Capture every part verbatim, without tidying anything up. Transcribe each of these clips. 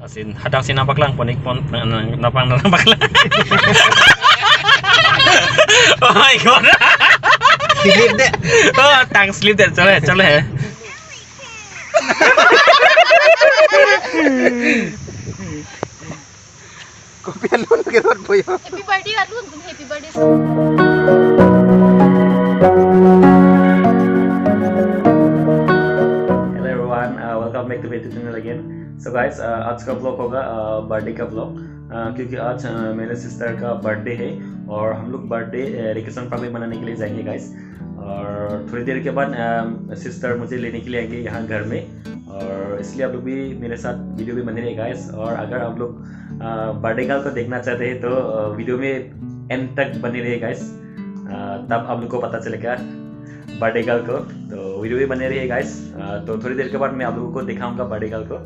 Asin hadak si nangpaklang pon-ik pon, nang, nang, nangpang nangpaklang. Oh my God. Slip de. Oh, tang slip de, chale, chale. Kopi alun ke rot boyo. Happy birthday alun tum, happy birthday. Hello everyone, uh, welcome back to my YouTube channel again. So guys, uh, आज का vlog होगा, uh, birthday का vlog, uh, क्योंकि आज, uh, मेरे सिस्टर का बर्थडे है और हम लोग बर्थडे, uh, रिक्रिएशन पार्क में मनाने के लिए जाएंगे गाइस। और थोड़ी देर के बाद, uh, सिस्टर मुझे लेने के लिए आएंगे यहाँ घर में, और इसलिए आप लोग भी मेरे साथ वीडियो में बने रहिए गाइस। और अगर आप लोग, uh, बर्थडे गर्ल को देखना चाहते हैं तो, uh, वीडियो में एंड तक बने रहिए गाइस, uh, तब आप लोग को पता चलेगा बर्थडे गर्ल को। तो वीडियो में बने रहिए गाइस। Uh, तो थोड़ी देर के बाद मैं आप लोगों को दिखाऊंगा बर्थडे गर्ल को,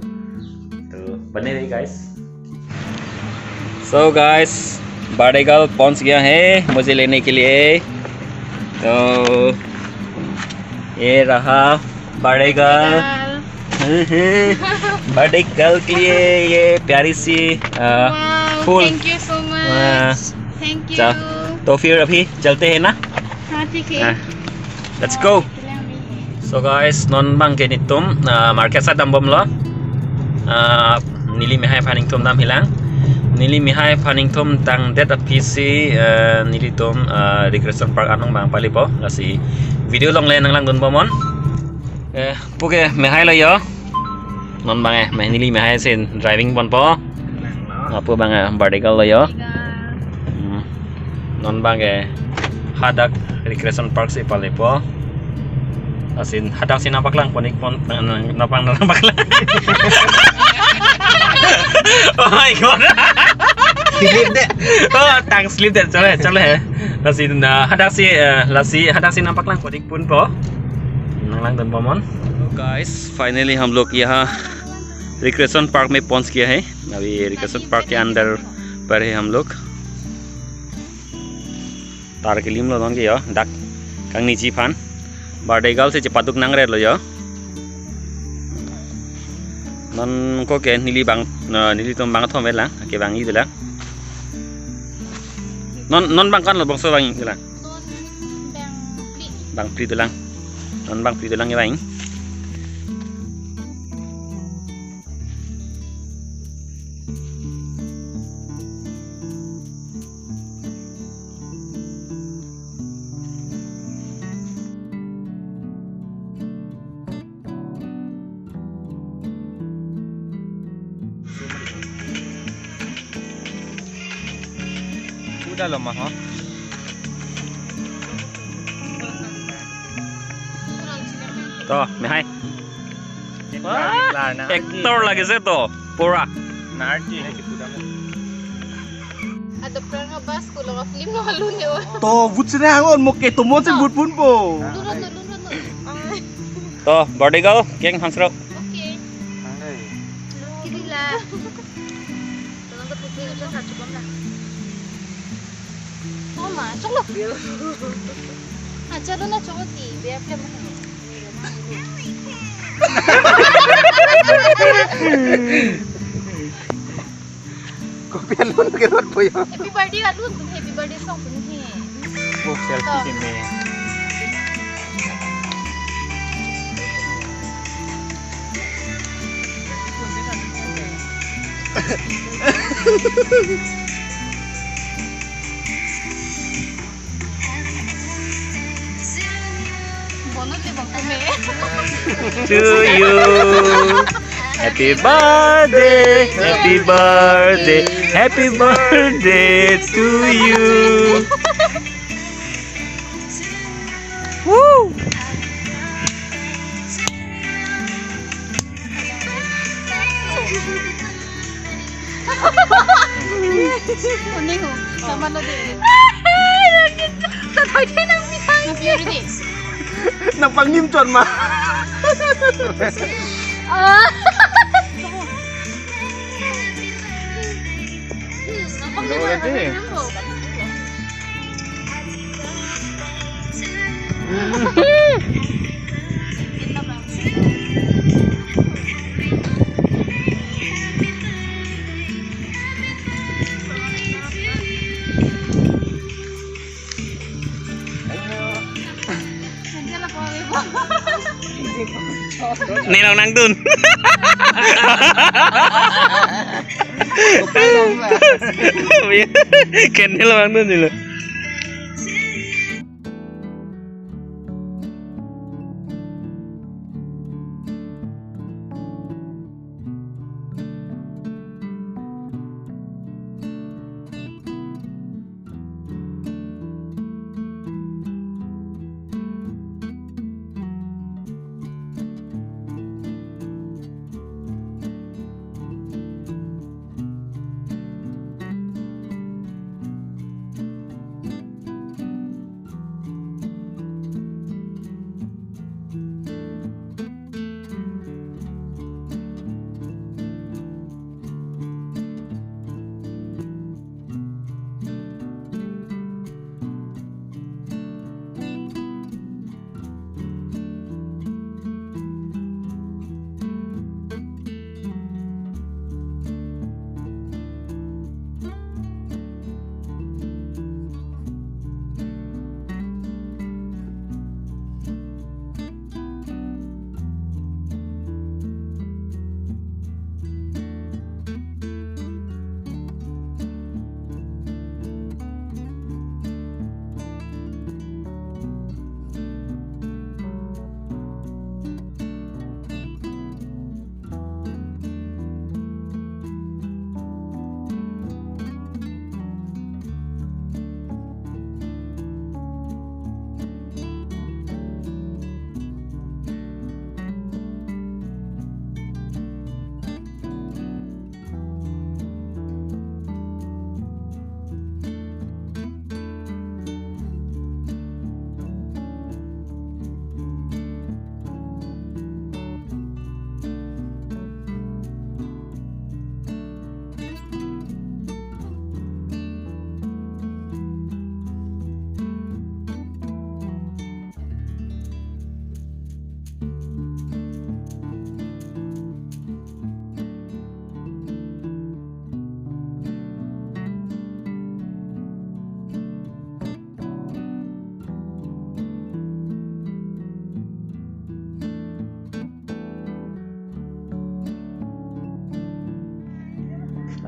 तो बने रहिए guys. So guys, birthday girl पहुंच गया है मुझे लेने के लिए। तो ये रहा बर्थडे गर्ल। बर्थडे गर्ल के लिए ये प्यारी सी, uh, फूल। Thank you so much। Thank you। तो फिर अभी चलते हैं ना? हाँ, ठीक है। Let's go। So guys, non bang ke netum, uh, market sat dambomlo. Uh, neli mehai aphan ingthum damhilang. Neli mehai aphan ingthum tangdet aphi si, uh, nelitum, uh, recreation park anong bang palipo. Lasi video longle nanglangdun bomnon. Eh, puke mehai lo yo. Non bang eh, meh neli mehai si driving ponpo. Apo bang eh, bardega lo yo. Hmm. Non bang eh, hadak recreation park si palipo. Asin hadak si nangpaklang pon-ik pon, nang, nang, nangpang nangpaklang. Oh my God. Slip de. Oh, tang slip de. Chale, chale. Lasi, uh, hadak si, uh, lasi hadak si nangpaklang pon-ik ponpo. Nanglangdun bomnon. Guys, finally हम लोग यहाँ recreation park में पहुंच गया है। अभी recreation park के अंदर पर है हम लोग। Tar kelimlo non ke yo, dak kangniji aphan. Bardega si chepaduk nangre lo yo. Non ko ke neli bang, uh, nelitum bangthom lang, ke bang-i dolang. Non, non bang ko-an lo bangso bang-i dolang. Non bangphli. Bangphli dolang. Non bangphli dolang ke bang-i. Udah lo mah, ha? To, mehai. Wah, actor lagi sih to, pura. Narji. Ada pernah ngebahas kulo film lo halu ne, oh. To, but sini hangon mo ke to mo si but pun po. Lurut lo, lurut lo. To, bardega keng hansro. Oke. Kiri la. Tolong ke putri itu satu bom lah. Mama, choklo. Ah, chalo na choklo ti, biar film. Kopi alun ke rot boyo. Happy birthday alun tum, happy birthday song tum he. Oh, selfie ke me. Bono te bang kame. To you. Happy birthday, happy birthday, happy birthday to you. Woo! Kuning ho. Sama lo de. Sa thoi thoi nang pi thang. Nang pi ri de. Nangpangnim chot ma. Ah. Nangpangnim chot ma. Ne along nangdun. Ken ne along nangdun dilo.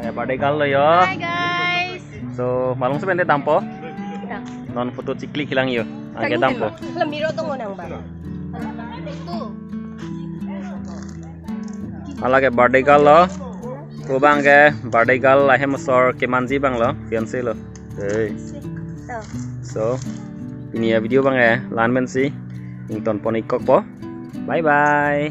Aya, birthday girl lo yo. Hi guys. So, malom sebentar dampo. Dah. Non photo chiklik hilang yo. Ake dampo. Lemiro tong onang ba. Itu. Hala ke birthday girl lo. Ko abang ke birthday girl ahem asor kemanji abang lo, fiancé lo. Hey. Tuh. So, pini avideo abang ke la-an pensi ingtonpon-ik kokpo. Bye bye.